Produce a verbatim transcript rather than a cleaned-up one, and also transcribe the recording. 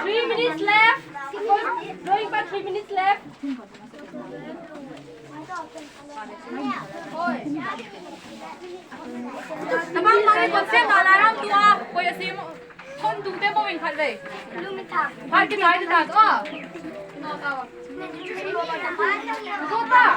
Three minutes left. Drawing pa, three minutes left. Tabang bang ko se na la ram tua. Ko ya sim. Kon tu te mo in khat ve. Khat ki tai ta ko. Ko ta.